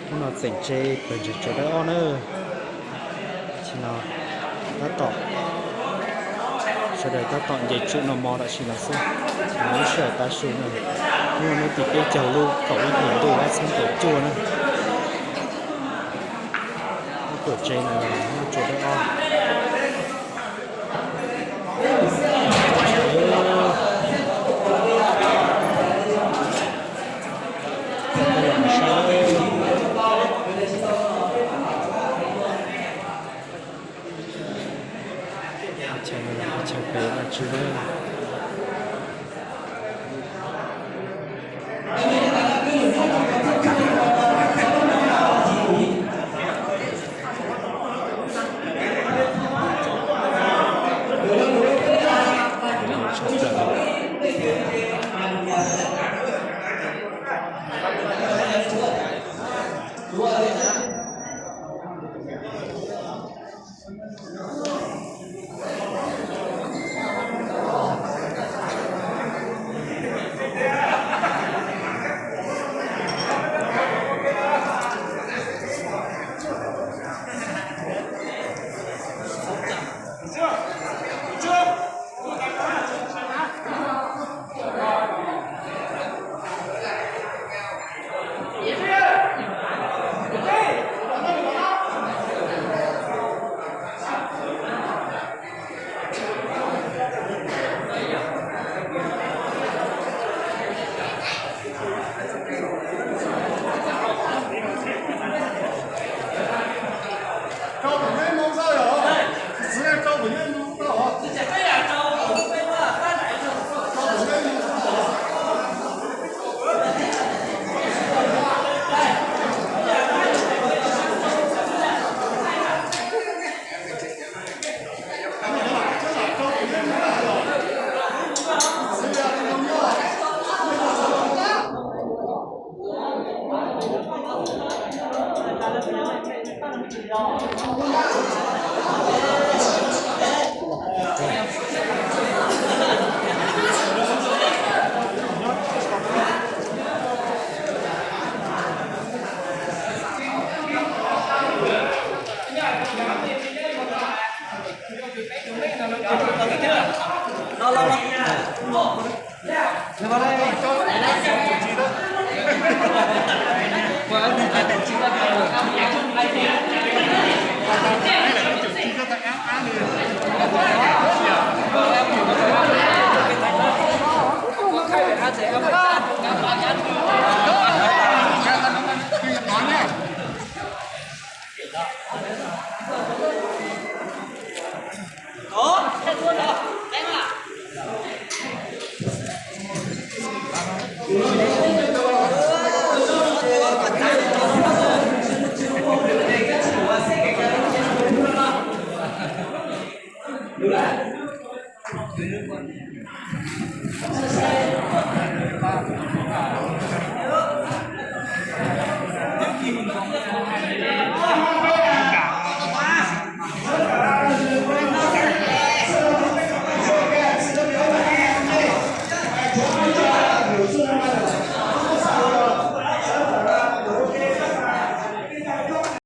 Hnub no tseem tseb pawg ntseeg tsuas dawb ob na. Tam sim no tab tom, sawv daws tab tom nce tsuj noj mov tam sim no xwb. Lub sij hawm tav su na, hnub no hnub tim peb caug lub kaum ib hlis ntuj ob txhiab kaum cuaj na. Lub tuam tsev no yog nyob tsuas dawb ob. Chaw no yog chaw pem Vaj Tswv na.